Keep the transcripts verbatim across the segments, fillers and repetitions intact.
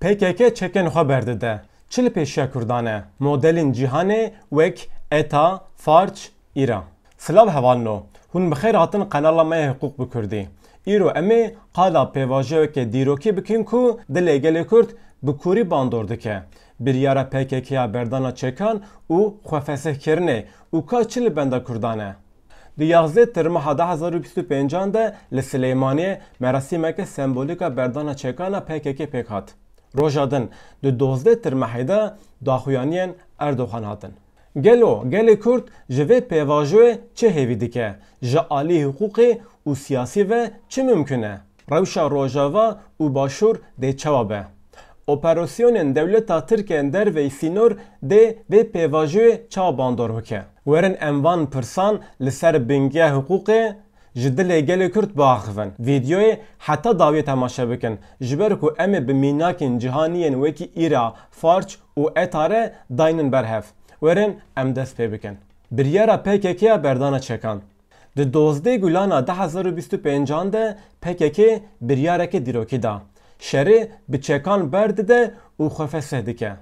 P K K çekên xwe berdide. Çi li pêşiya Kurdan e? Modelên cîhanê wek ETA, FARC, îra. Silav hevalno. Hûn bi xêr hatin qenala me ya Hiqûq bi Kurdî. Îro em ê qala pêvajoyeke dîrokî bikin ku dilê gelê Kurd bi kûrî bandor dike. Biryara P K K ya berdana çekan û xwefesihkirinê û ka çi li benda Kurdan e. Di yazdeh Tirmeha du hezar û bîst û pêncan de li Silêmaniyê merasîmeke sembolîk a berdana çekana P K K pêk hat. Roja din di dozdeh Tirmehê de daxuyaniyên Erdoxan hatin. Gelo gelê Kurd ji vê pêvajoyê çi hêvî dike? Ji alî hiqûqê û siyasî ve çi mimkun e? Rewşa Rojava û Başûr dê çawa be? Operasyonên dewleta Tirk ên derveyî sînor dê vê pêvajoyê çawa bandor bike? Werin em van pirsan li ser bingeha hiqûqê ji dilê gelê Kurd biaxivin. Vîdeoyê heta dawiyê temaşe bikin, ji ber ku em ê bi mînakên cîhanî yên wekî îra, FARC û ETA re daynin ber hev. Werin em dest pê bikin. Biryara P K K ya berdana çekan. Di dozdeh Gulana du hezar û bîst û pêncan de P K K biryareke dîrokî da. Şerê bi çekan berdide û xwe fesih dike.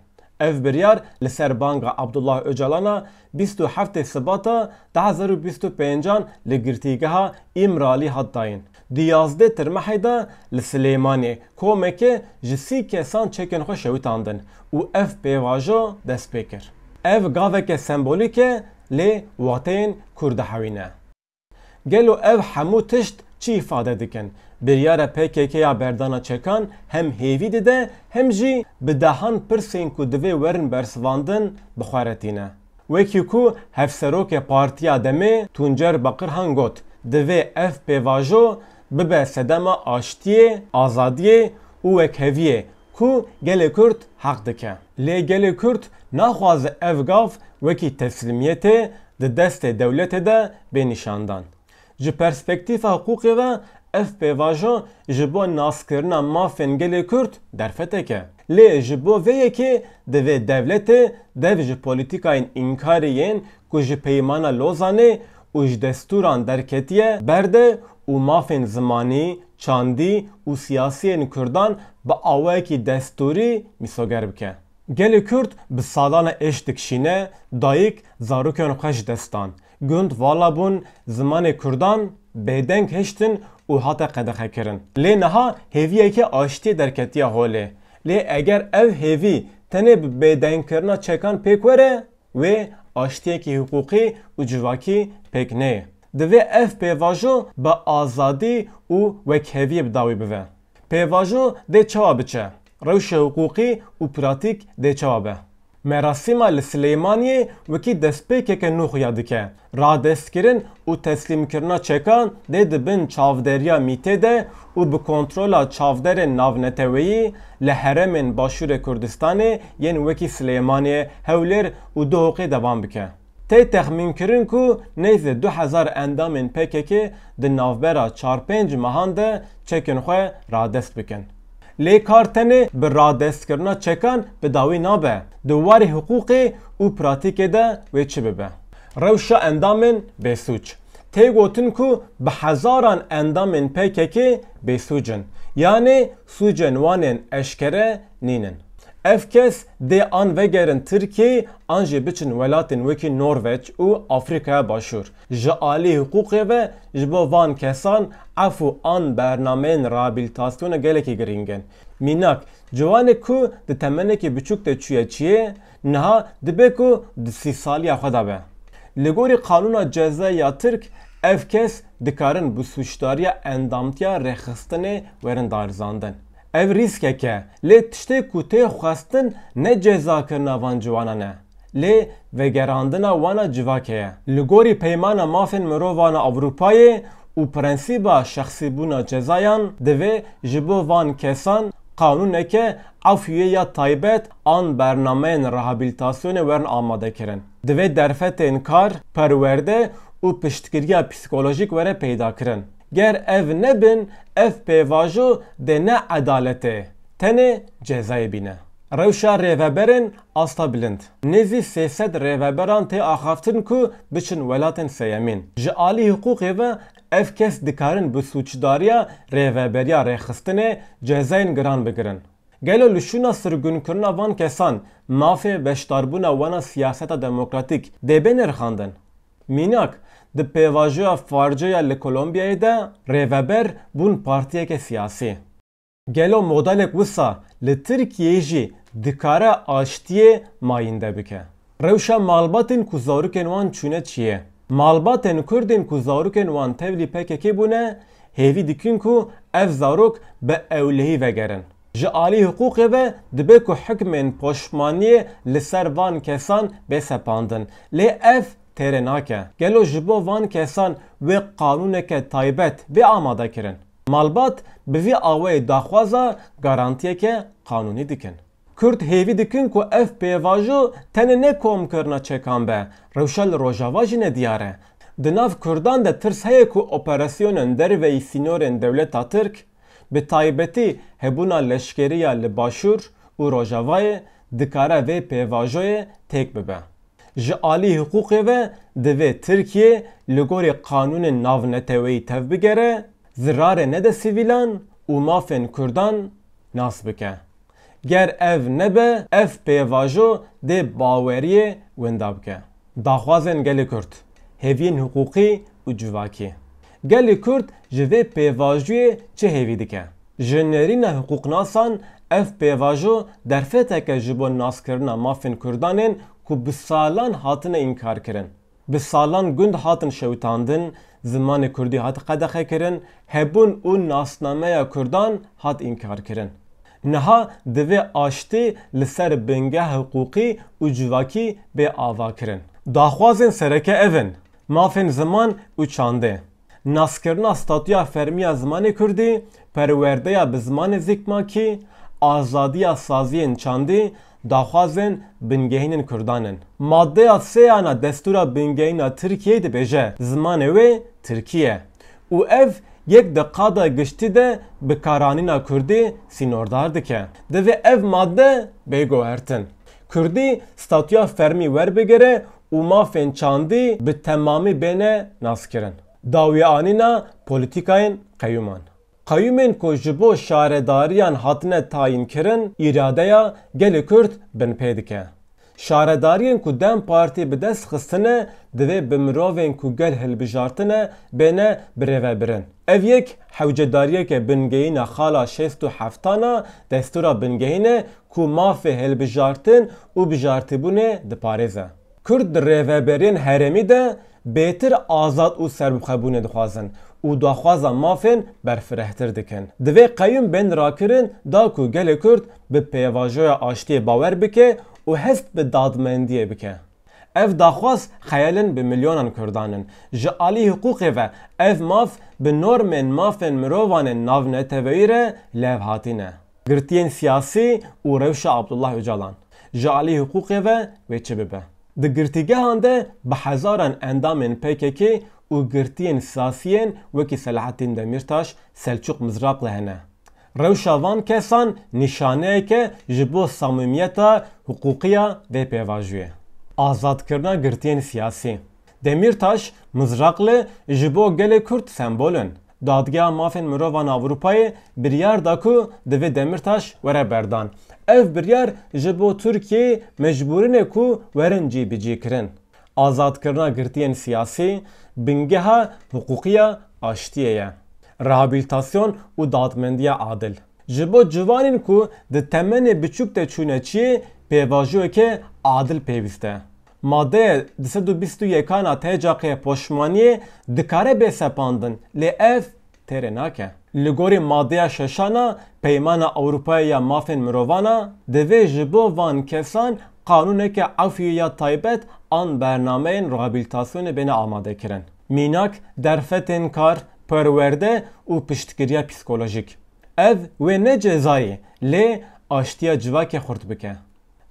Ev biryar li ser banga Abdullah Ocalan a bîst û heftê Sibata du hezar û bîst û pêncan li girtîgeha Îmralî hat dayîn. Di yazdeh Tirmehê de li Silêmaniyê komeke ji sî kesan çekên xwe şewitandin û ev pêvajo dest pê kir. Ev gaveke sembolîk e, lê wateyên kûr dihewîne. Gelo ev hemû tişt çi îfade dikin? Biryara P K K ya berdana çekan hem hêvî dide, hem jî bi dehan pirsên ku divê werin bersivandin, bi xwe re tîne. Wekî ku Hevserokê Partiya Demê Tuncer Bakirhan got, divê ev pêvajo bibe sedema aştiyê, azadiyê û wekheviyê ku gelê Kurd heq dike. Lê gelê Kurd naxwaze ev gav wekî teslîmiyetê di destê dewletê de bê nîşandan. Ji perspektîfa hiqûqê ve ev pêvajo ji bo naskirina mafên gelê Kurd derfetek e. Lê ji bo vê yekê divê dewletê dev ji polîtîkayên înkarê yên ku ji Peymana Lozanê û ji destûran derketiye berde û mafên zimanî, çandî û siyasî yên Kurdan bi awayekî destûrî mîsoger bike. Gelê Kurd bi salana êş dikişîne, dayik zarokên xwe ji dest dan. Gund vala bûn, zimanê Kurdan bêdeng hiştin û hate qedexekirin. Lê niha hêviyeke aştiyê derketiye holê. Lê eger ev hêvî tenê bi bêdengkirina çekan pêk were, wê aştiyekî hiqûqî û civakî pêk neyê. Divê ev pêvajo bi azadî û wekheviyê bi dawî bive. Pêvajo dê çawa biçe? Rewşa hiqûqî û pratîk dê çawa be? Merasîma li Silêmaniyê wekî destpêkeke nû xuya dike. Radestkirin û teslîmkirina çekan dê di bin çavderiya mîtê de û bi kontrola çavderên navneteweyî li herêmên Başûrê Kurdistanê yên wekî Silêmaniyê, Hewlêr û Duhokê dewam bike. Tê texmînkirin ku nêzî du hezar endamên P K K di navbera çar pênc mehan de çekên xwe radest bikin. Lê kar tenê bi radestkirina çekan bi dawî nabe, di warê hiqûqê û pratîkê de wê çi bibe? Rewşa endamên bêsûc. Tê gotin ku bi hezaran endamên P K K bêsûc in, yanê sûcên wan ên eşkere nînin. Ev kes dê an vegerin Tirkiyeyê an jî biçin welatên wekî Norveç û Afrîkaya Başûr. Ji alî hiqûqê ve ji bo van kesan efû an bernameyên rehabilitasyonê gelekî girîng in. Mînak, ciwanek ku di temenekî biçûk de çûye çiyê, niha dibe ku di sî saliya xwe de be. Li gorî qanûna cezayê ya Tirk, ev kes dikarin bi sûcdariya endamtiya rêxistinê werin darizandin. Ev rîskek e, lê tiştê ku tê xwestin ne cezakirina van ciwanan e, lê vegerandina wan a civakê ye. Li gorî Peymana Mafên Mirovan a Ewropayê û prensîba şexsîbûna cezayan, divê ji bo van kesan qanûneke efûyê ya taybet an bernameyên rehabilitasyonê werin amadekirin. Divê derfetên kar, perwerde û piştgiriya psîkolojîk were peydakirin. Ger ev nebin, ev pêvajo dê ne edaletê, tenê cezayê bîne. Rewşa rêveberên asta bilind. Nêzî sê sed rêveberan tê axaftin ku biçin welatên sêyemîn. Ji alî hiqûqê ve ev kes dikarin bi sûcdariya rêveberiya rêxistinê cezayên giran bigirin. Gelo li şûna sirgûnkirina van kesan mafê beşdarbûna wana siyaseta demokratîk dê bê nirxandin? Mînak, di pêvajoya Farcoya li Kolombiyayê de rêveber bûn partiyeke siyasî. Gelo modelek wisa li Tirkiyeyê jî dikare aştiyê mayînde bike? Rewşa malbatên ku zarokên wan çûne çiyê? Malbatên Kurd ên ku zarokên wan tevlî P K K bûne, hêvî dikin ku ev zarok bi ewlehî vegerin. Ji alî hiqûqê ve dibe ku hikmên poşmaniyê li ser van kesan bê sepandin. Lê ev têrê nake. Gelo ji bo van kesan wê qanûneke taybet bê amade kirin? Malbat bi vî awayî daxwaza garantiyeke qanûnî dikin. Kurd hêvî dikin ku ev pêvajo tenê ne komkirina çekan be, rewşa li Rojava jî nediyar e. Di nav Kurdan de tirs heye ku operasyonên derveyî sînorên dewleta Tirk, bi taybetî hebûna leşkeriya li Başûr û Rojavayê, dikare vê pêvajoyê têk bibe. Ji alî hiqûqê ve divê Tirkiye li gorî qanûnên navneteweyî tevbigere, zirarê nede sivîlan û mafên Kurdan nas bike. Ger ev nebe, ev pêvajo dê baweriyê winda bike. Daxwazên gelê Kurd, hêviyên hiqûqî û civakî. Gelê Kurd ji vê pêvajoyê çi hêvî dike? Ji nêrîna hiqûqnasan ev pêvajo derfeteke ji bo naskirina mafên Kurdan ên ku bi salan hatine înkarkirin. Bi salan gund hatin şewitandin, zimanê kurdî hat qedexekirin, hebûn û nasnameya kurdan hat înkarkirin. Niha divê aştî li ser bingeha hiqûqî û civakî bê avakirin. Daxwazên sereke ev in: mafên ziman û çandê, naskirina statûya fermî ya zimanê kurdî, perwerdeya bi zimanê zikmakî, azadiya saziyên çandî, daxwazên bingehînên kurdan in. Maddeya sêyana Destûra Bingehîna Tirkiyeyê dibêje, zimanê wê tirkî ye û ev yek di qada giştî de bikaranîna kurdî sînordar dike. Divê ev madde bê guhertin. Kurdî statûya fermî werbigire û mafên çandî bi temamî bêne naskirin. Dawiyeanîna polîtîkayên qeyûman. Qeyûmên ku ji bo şaredariyan hatine tayînkirin, îradeya gelê Kurd binpê dike. Şaredariyên ku DEM Partî bi dest xistine, divê bi mirovên ku gel hilbijartine bêne birêvebirin. Ev yek hewcedariyeke bingehîn a xala şêst û heftan a Destûra Bingehîn e ku mafê hilbijartin û bijartibûnê diparêze. Kurd di rêveberiyên herêmî de bêtir azad û serbixwebûnê dixwazin û daxwaza mafên berfirehtir dikin. Divê qeyûm bên rakirin da ku gelê Kurd bi pêvajoya aştiyê bawer bike û hest bi dadmendiyê bike. Ev daxwaz xeyalên bi milyonan Kurdan in. Ji alî hiqûqê ve ev maf bi normên mafên mirovan ên navneteweyî re lêv hatî ne. Girtiyên siyasî û rewşa Abdullah Ocalan. Ji alî hiqûqê ve wê çi bibe? Di girtîgehan de bi hezaran endamên P K K û girtiyên siyasiyên wekî Selahattîn Demîrtaş, Selçûk Mizraqli hene. Rewşa van kesan nîşaneyeke ji bo samîmiyeta hiqûqî ya vê pêvajoyê. Azadkirina girtiyên siyasî. Demîrtaş, Mizraqli ji bo gelê Kurd sembol in. Dadgeha Mafên Mirovan a Ewropayê biryar da ku divê Demîrtaş were berdan. Ev biryar ji bo Tirkiyeyê mecbûrî ne ku werin cîbicî kirin. Azadkirina girtiyên siyasî bingeha hiqûqî ya aştiyê ye. Rehabilitasyon û dadmendiya adil. Ji bo ciwanên ku di temenê biçûk de çûne çiyê, pêvajoyeke adil pêwîst e. Madeyê du sed û bîst û yekan a TCAQê poşmaniyê dikare bê sepandin, lê ev têrê nake. Li gorî madeya şeşan a Peymana Ewropayê ya Mafên Mirovan a, divê ji bo van kesan qanûneke efwî ya taybet an bernameyên rehabilitasyonê bêne amadekirin. Mînak, derfetên kar, perwerde û piştgiriya psîkolojîk. Ev wê ne cezayê, lê aştiya civakê xurt bike.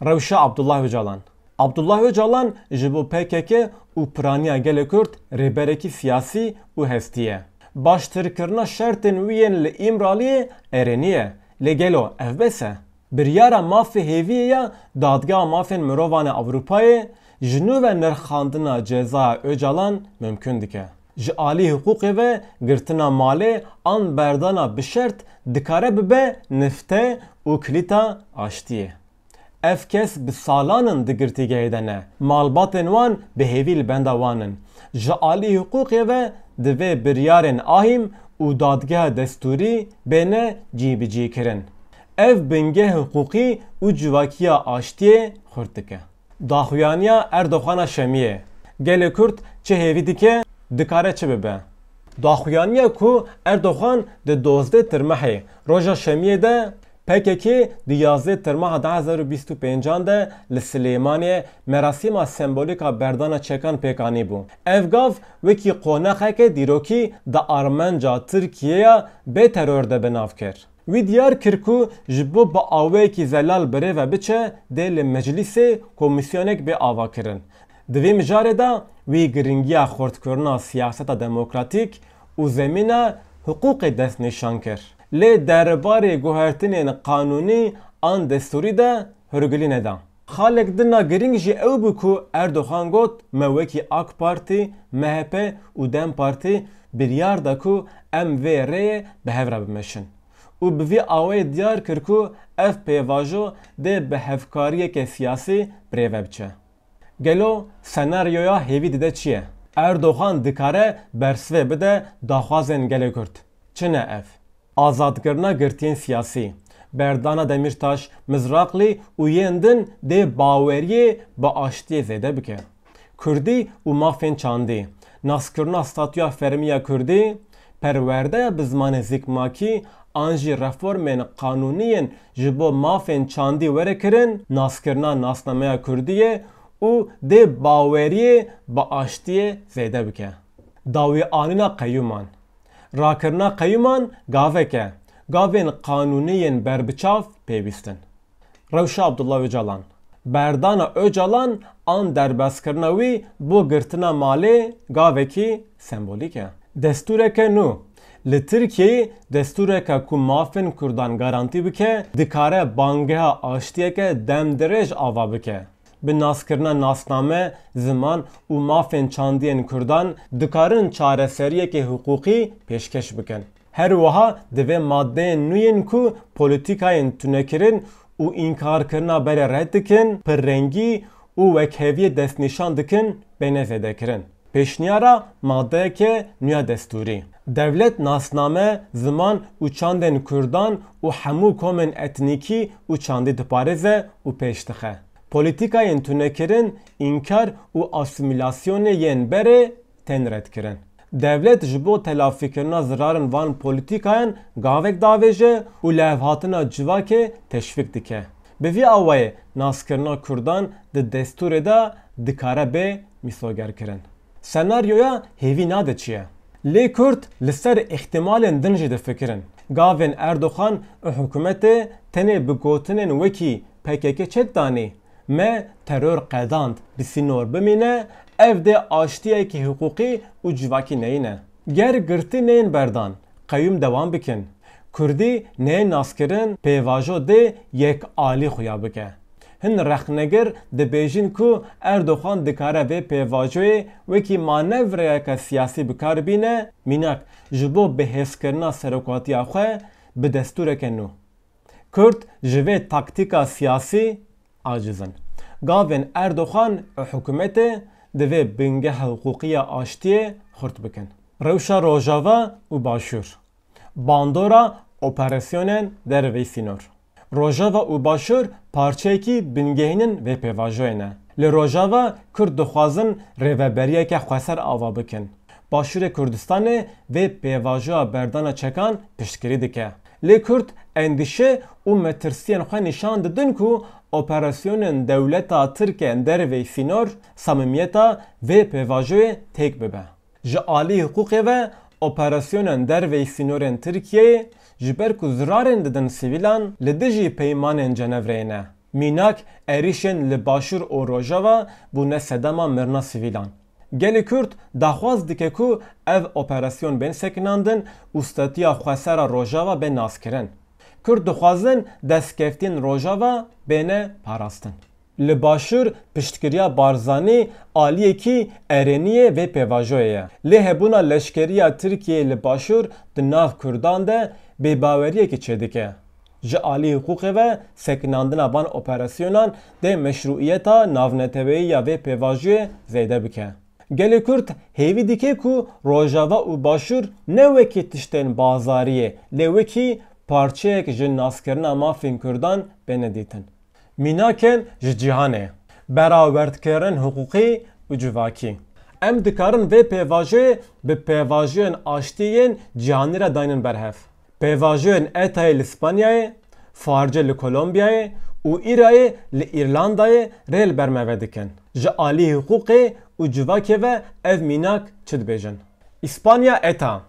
Rewşa Abdullah Ocalan. Abdullah Ocalan ji bo P K K û piraniya gelê Kurd rêberekî siyasî û hestî ye. Baştirkirina şertên wî yên li Îmraliyê erênî ye. Lê gelo ev bes e? Biryara mafê hêviyê ya Dadgeha Mafên Mirovan a Ewropayê ji nû ve nirxandina cezaya Ocalan mimkun dike. Ji alî hiqûqê ve girtina malê an berdana bi şert dikare bibe nifte û kilîta aştiyê. Ev kes bi salan in di girtîgehê de ne. Malbatên wan bi hêvî li benda wan in. Ji alî hiqûqê ve divê biryarên ahîm û dadgeha destûrî bêne cîbicîkirin. Ev bingeh hiqûqî û civakiya aştiyê xurt dike. Daxuyaniya Erdoxana Şemiyê. Gelê Kurd çi hêvî dike, dikare çi bibe? Daxuyaniya ku Erdoxan di dozdeh Tirmehê, roja Şemiyê de P K K di yazdeh Tirmeha du hezar û bîst û pêncan de li Silêmaniyê merasîma sembolîk a berdana çekan pêk anîbû. Ev gav wekî qonaxeke dîrokî di armanca Tirkiyeya bê teror de bi nav kir. Wî diyar kir ku ji bo bi awayekî zelal bi rê ve biçe, dê li meclîsê komîsyonek bê avakirin. Di vê mijarê de wî giringiya xurtkirina siyaseta demokratîk û zemîna hiqûqê destnîşan kir. Lê derbarê guhertinên qanûnî an destûrî de hûrgilî neda. Xalek dina girîng jî ew bû ku Erdoxan got, me wekî AK Partî, M H P û DEM Partî biryar da ku em vê rêyê bi hev re bimeşin û bi vî awayî diyar kir ku ev pêvajo dê bi hevkariyeke siyasî bi rê ve biçe. Gelo senaryoya hêvî dide çi ye? Erdoxan dikare bersivê bide daxwazên gelê Kurd. Çi ne ev? Azadkirina girtiyên siyasî, berdana Demîrtaş, Mizraqlî û yên din dê baweriyê bi aştiyê zêde bike. Kurdî û mafên çandî, naskirina statûya fermî ya Kurdî, perwerdeya bi zimanê zikmakî an jî reformên qanûnî yên ji bo mafên çandî were kirin, naskirina nasnameya Kurdiyê û dê baweriyê bi aştiyê zêde bike. Dawîanîna qeyûman. Rakirina qeyûman gavek e. Gavên qanûnî yên berbiçav pêwîst in. Rewşa Abdullah Ocalan. Berdana Ocalan an derbezkirina wî bo girtina malê gavekî sembolîk e. Destûreke nû. Li Tirkiyeyê destûreke ku mafên Kurdan garantî bike, dikare bangeha aştiyeke demdirêj ava bike. Bi naskirina nasname, ziman û mafên çandiyên Kurdan dikarin çareseriyeke hiqûqî pêşkêş bikin. Her wiha divê maddeyên nû yên ku polîtîkayên tunekirin û înkarkirina berê red dikin, pirrengî û wekheviyê destnîşan dikin, bêne zêdekirin. Pêşniyara maddeyeke nû ya destûrî. Dewlet nasname, ziman û çandên Kurdan û hemû komên etnîkî û çandî diparêze û pêş dixe. Polîtîkayên tunekirin, înkar û asîmîlasyonê yên berê tên redkirin. Dewlet ji bo telafîkirina zirarên van polîtîkayan gavek davêje û lihevhatina civakê teşvîk dike. Bi vî awayê naskirina Kurdan di destûrê de dikare bê mîsogerkirin. Senaryoya hêvî nade çi ye? Lê Kurd li ser îhtimalên din jî difikirin. Gavên Erdoxan û hikûmetê tenê bi gotinên wekî P K K çek danî, me teror qedand, bi sînor bimîne, ev dê aştiyekî hiqûqî û civakî neyîne. Ger girtî neyên berdan, qeyûm dewam bikin. Kurdî neyên naskirin, pêvajo dê yekalî xuya bike. Hin rexnegir dibêjin ku Erdoxan dikare vê pêvajoyê wekî manevreyeke siyasî bi kar bîne, mînak, ji bo bihêzkirina serokatiya xwe bi destûreke nû. Kurd ji vê taktîka siyasî aciz in. Gavên Erdoxan û hikûmetê divê bingeha hiqûqî ya aştiyê xurt bikin. Rewşa Rojava û Başûr. Bandora operasyonên derveyî sînor. Rojava û Başûr parçeyekî bingehîn in vê pêvajoyê ne. Li Rojava Kurd dixwazin rêveberiyeke xweser ava bikin. Başûrê Kurdistanê vê pêvajoya berdana çekan piştgirî dike. Lê Kurd endîşe û metirsiyên xwe nîşan didin ku operasyonên dewleta Tirk ên derveyî sînor samimiyeta vê pêvajoyê têk bibe. Ji alî hiqûqê ve operasyonên derveyî sînorên Tirkiyeyê ji ber ku zirarên didin sivîlan li dijî peymanên Cenevreyê ne. Mînak, êrîşên li Başûr û Rojava bûne sedema mirina sivîlan. Gelê Kurd daxwaz dike ku ev operasyon bên sekinandin û statiya xweser a Rojava bê naskirin. Kurd dixwazin destkeftiyên Rojava bêne parastin. Li Başûr piştgiriya Barzanî aliyekî erêniyê vê pêvajoyê ye. Lê hebûna leşkeriya Tirkiyeyê li Başûr di nav Kurdan de bêbaweriyekî çêdike. Ji alî hiqûqê ve sekinandina van operasyonan dê meşrûiyeta navneteweyî ya vê pêvajoyê zêde bike. Gelê Kurd hêvî dike ku Rojava û Başûr ne wekî tiştên bazariyê, lê wekî parçeyek ji naskirina mafên Kurdan bêne dîtin. Mînakên ji cîhanê, berawerdkirin hiqûqî û civakî. Em dikarin vê pêvajoyê bi pêvajoyên aştî yên cîhanî re daynin berhev. Pêvajoyên ETAyê li Spanyayê, Farcê li Kolombiyayê û Îrayê li Îrlandayê rê li ber me ve dikin. Ji alî hiqûqê û civakê ve ev mînak çi dibêjin? Îspanya ETA.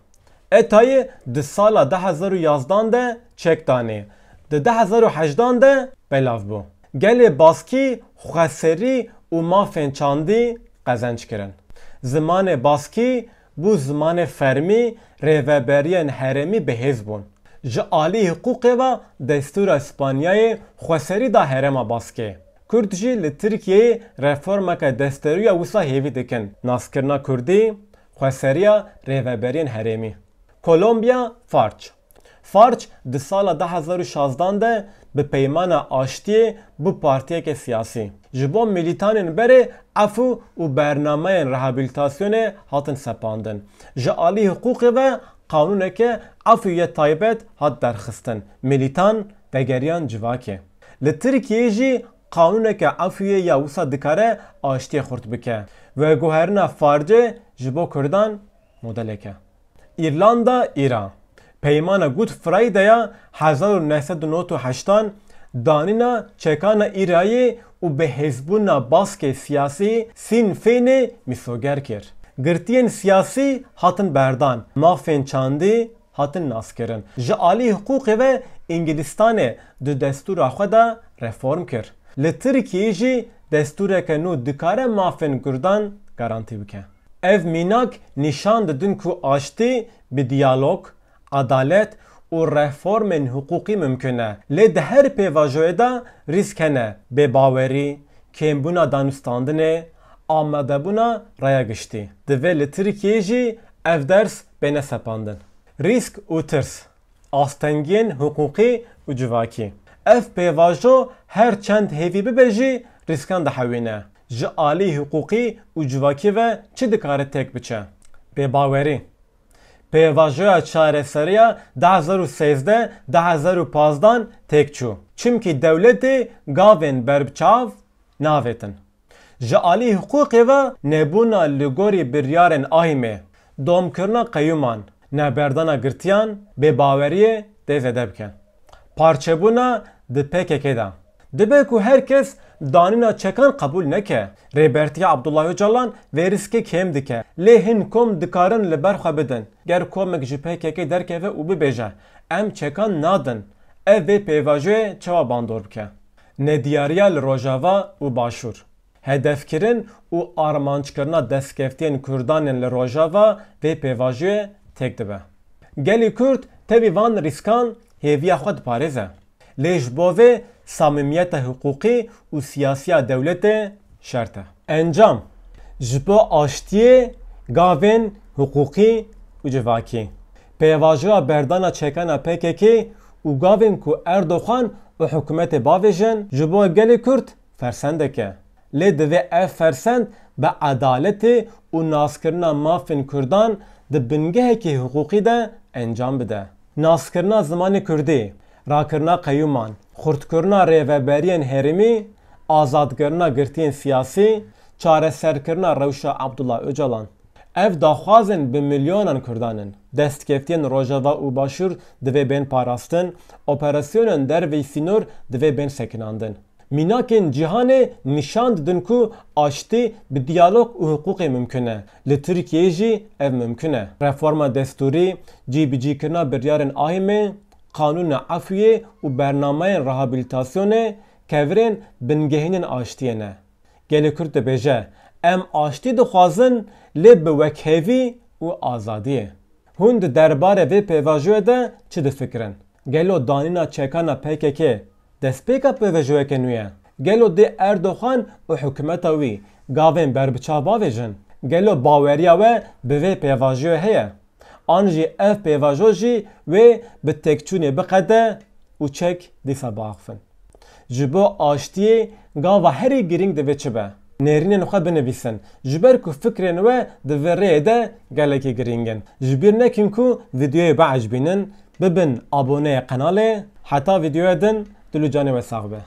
ETAyê di sala du hezar û yazdan de çek danê, di du hezar û hejdan de belav bû. Gelê Baskî xweserî û mafên çandî qezenc kirin. Zimanê Baskî bû zimanê fermî, rêveberiyên herêmî bi hêz bûn. Ji alî hiqûqê ve destûra Spanyayê xweserî da herêma Baskê. Kurd jî li Tirkiyeyê reformeke destêrû ya wisa hêvî dikin, naskirina kurdî, xweseriya rêveberiyên herêmî. Kolombiya, Farc. Farc di sala du hezar û şazdan de bi peymana aştiyê bû partiyeke siyasî. Ji bo milîtanên berê efû û bernameyên rehabilitasyonê hatin sepandin. Ji alî hiqûqê ve qanûneke efûyê taybet hat derxistin. Milîtan vegeriyan civakê. Li Tirkiyeyê jî qanûneke efûyê ya wisa dikare aştiyê xurt bike. Veguherîna Farcê ji bo Kurdan modelek e. Îrlanda, Îra. Peymana Good Friday ya hezar û neh sed û nod û heştan danîna çekana Îrayê û bi hêzbûna baskê siyasî Sinn Féinê mîsoger kir. Girtiyên siyasî hatin berdan, mafên çandî hatin naskirin. Ji alî hiqûqê ve Îngilîstanê di destûra xwe de reform kir. Li Tirkiyeyê jî destûreke nû dikare mafên Kurdan garantî bike. Ev mînak nîşan didin ku aştî bi diyalog, edalet û reformên hiqûqî mimkun e. Lê di her pêvajoyê de rîsk hene, bêbawerî, kêmbûna danûstandinê, amadebûna raya giştî. Divê li Tirkiyeyê jî ev ders bêne sepandin. Rîsk û tirs. Astengiyên hiqûqî û civakî. Ev pêvajo her çend hêvî bibe jî rîskan dihewîne. Ji alî hiqûqî û civakî ve çi dikare têk biçe? Bêbawerî. Pêvajoya çareseriya du hezar û sêzdeh, du hezar û pazdan têk çû. Çimkî dewletê gavên berbiçav navêtin. Ji alî hiqûqê ve nebûna li gorî biryarên ahîmê, domkirina qeyûman, neberdana girtiyan, bêbaweriyê dê zêde bike. Parçebûna di P K K de. Dibe ku her kes danîna çekan qebûl neke. Rêbertiya Abdullah Ocalan vê rîskê kêm dike. Lê hin kom dikarin li ber xwe bidin. Ger komek ji P K K derkeve û bibêje, em çekan nadin, ev vê pêvajoyê çawa bandor bike? Nediyariya li Rojava û Başûr. Hedefkirin û armanckirina destkeftiyên Kurdan yên li Rojava vê pêvajoyê têk dibe. Gelê Kurd tevî van rîskan hêviya xwe diparêze. Lê ji bo vê samîmiyeta hiqûqî û siyasî ya dewletê şert e. Encam, ji bo aştiyê gavên hiqûqî û civakî. Pêvajoya berdana çekana P K K û gavên ku Erdoxan û hikûmetê bavêjin ji bo gelê Kurd fersendek e. Lê divê ev fersend bi edaletê û naskirina mafên Kurdan di bingehekî hiqûqî de encam bide. Naskirina zimanê Kurdî, rakirina qeyûman, xurtkirina rêveberiyên herêmî, azadkirina girtiyên siyasî, çareserkirina rewşa Abdullah Ocalan. Ev daxwazên bi milyonan Kurdan in. Destkeftiyên Rojava û Başûr divê bên parastin, operasyonên derveyî sînor divê bên sekinandin. Mînakên cîhanê nîşan didin ku aştî bi diyalog û hiqûqê mimkun e. Li Tirkiyeyê jî ev mimkun e. Reforma destûrî, cîbicîkirina biryarên ahîmê, qanûna efûyê û bernameyên rehabilitasyonê kevirên bingehînên aştiyê ne. Gelê Kurd dibêje, em aştî dixwazin, lê bi wekhevî û azadiyê. Hûn di derbarê vê pêvajoyê de çi difikirin? Gelo danîna çekana P K K destpêka pêvajoyeke nû ye? Gelo dê Erdoxan û hikûmeta wî gavên berbiçav bavêjin? Gelo baweriya we bi vê pêvajoyê heye? An jî ev pêvajo jî wê bi têkçûnê biqede û çek dîsa biaxivin. Ji bo aştiyê gava herî girîng divê çi be? Nêrînên xwe binivîsin, ji ber ku fikrên we di vê rêyê de gelekî girîng in. Ji bîr nekin ku vîdeoyê biecibînin, bibin aboneyê qenalê. Heta vîdeoya din, dil û canê we sax be.